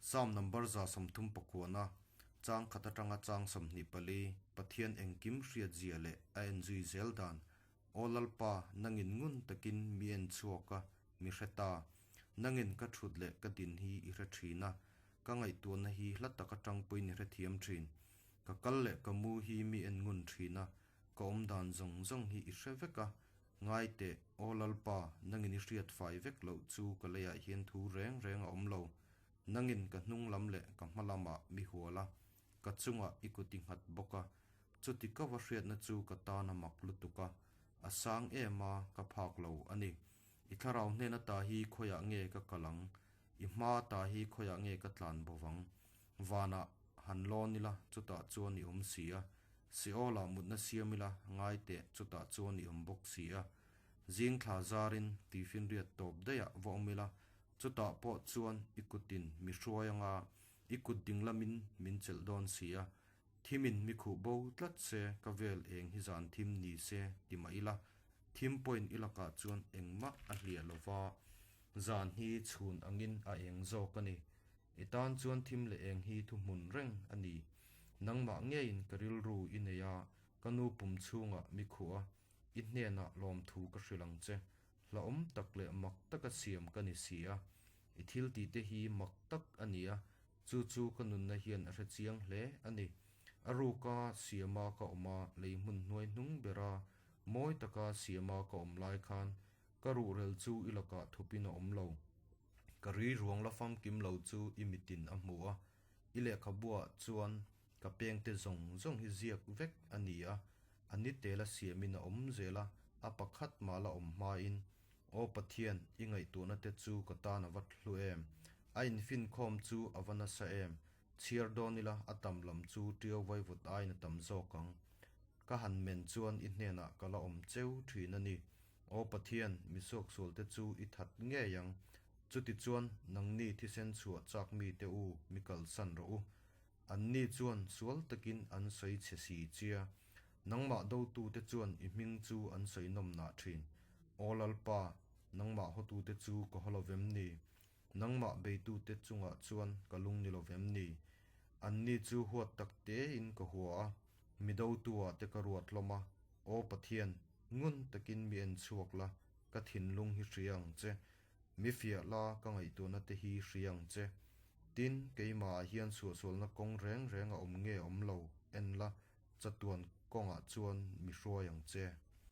Psalm number 139, chang khat atanga chang 24, Pathian engkim hriatzia leh a enzui zel dan, Aw Lalpa, nangin ngun takin mi en chhuak a, mi hre ta. Nangin ka thut leh ka din hi i hre thin a, ka ngaihtuahna hi hla tak atang pawhin i hrethiam thin. Ka kal leh ka mu hi mi en ngun thin a, ka awm dan zawng zawng hi i hre vek a. Ngai teh, Aw Lalpa, nangin i hriat fai vek loh chu ka leiah hian thu reng reng a awm lo. Nangin ka hnung lam leh ka hma lamah mi hual a, ka chungah i kut i nghat bawk a. Chuti ka va hriatna chu ka tan a mak lutuk a, a sang em a, ka phak lo a ni. I thlarau hnena ta hi khawiah nge ka kal ang? I hma ta hi khawiah nge ka tlan bo vang? Vanah han lawn ila, chutah chuan i awm si a. Seolah mutna siam ila, ngai teh, chutah chuan i awm bawk si a. Zing thla zarin tuifinriat tawp daihah va awm ila, chutah pawh chuan i kutin mi hruai anga i kut dinglamin min chelh dawn si a. Thimin mi khuh bo tlat se, ka vel eng hi zan thim ni se ti mah ila, thim pawhin i lakah chuan engmah a hliah lo va, zan hi chhun angin a eng zawk a ni. I tan chuan thim leh eng hi thuhmun reng a ni. Nangmah ngeiin ka rilru i nei a, ka nu pum chhungah mi khuh a, i hnenah lawmthu ka hrilh ang che. Hlauhawm tak leh mak taka siam ka ni si a, i thil tihte hi mak tak a ni a, Chu chu ka nunna hian a hre chiang hle a ni. A ruka siama ka awm a, lei hmun hnuai hnung bera mawi taka siama ka awm lai khan ka ruhrel chu i lakah thupin a awm lo. Ka ri ruang la famkim lo chu i mitin a hmu a, i lehkhabuah chuan ka pengte zawng zawng hi ziak vek a ni a, a ni tela siamin a awm zel a, a pakhat mah la awm hmain Aw Pathian, i ngaihtuahna te chu ka tan a va hlu em? A infinkhawm chu a va nasa em? Chhiar dawn ila a tam lam chu ṭiau vaivut aiin a tam zawk ang. Ka han men chuan i hnenah ka la awm cheu ṭhin a ni. Aw Pathian, mi suaksualte chu i that ngei ang. Chutichuan, nangni thisen chhuah chak mite u, mi kalsan rawh u. Anni chuan sual takin an sawi chhe si chia. Nangmah dotute chuan i hming chu an sawi nawm nah thin. Aw Lalpa, nangmah hawtute chu ka haw lo vem ni? Nangmah beitute chungah chuan ka lung ni lo vem ni? Anni chu huat tak tein ka hua a, mi dotu-ah te ka ruat hlawm a. Aw Pathian, ngun takin mi en chhuak la, ka thinlung hi hria ang che. Mi fiah la, ka ngaihtuahna te hi hria ang che. Tin, keimahah hian suahsualna kawng reng reng a awm nge awm lo, en la, chatuan kawngah chuan mi hruai ang che.